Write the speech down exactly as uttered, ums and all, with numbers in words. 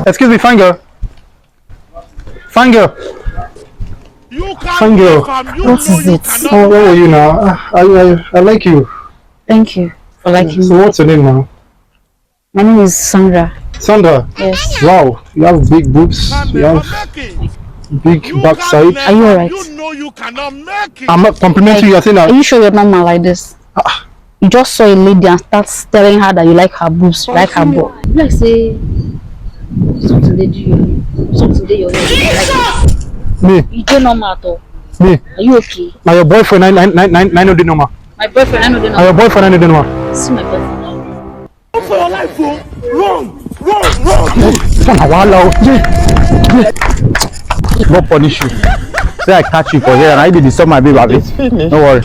Excuse me, fine girl. Fine girl. You can't Fine girl. What is it? How, how are you now? Ah, I, I, I like you. Thank you for liking So me. What's your name now? My name is Sandra. Sandra? Yes. Wow, you have big boobs, you have big backside. Are you alright? You know you cannot make it. I'm not complimenting you, I think Are that you sure you're normal like this? Ah. You just saw a lady and start telling her that you like her boobs, you like her butt. You like say something dey do you, something dey your head. Me? You dey normal at all? Me? Are you okay? Na your boyfriend, I, I, I, I, I no dey normal. My boyfriend, I no dey Na your normal. Boyfriend, I no dey normal. See my boyfriend. Run for your life, oh! Run! Run! Run! This one na wahala, oh. Yeah, yeah. God punish you. Say I catch you for here and I dey disturb my babe, abi? No worry.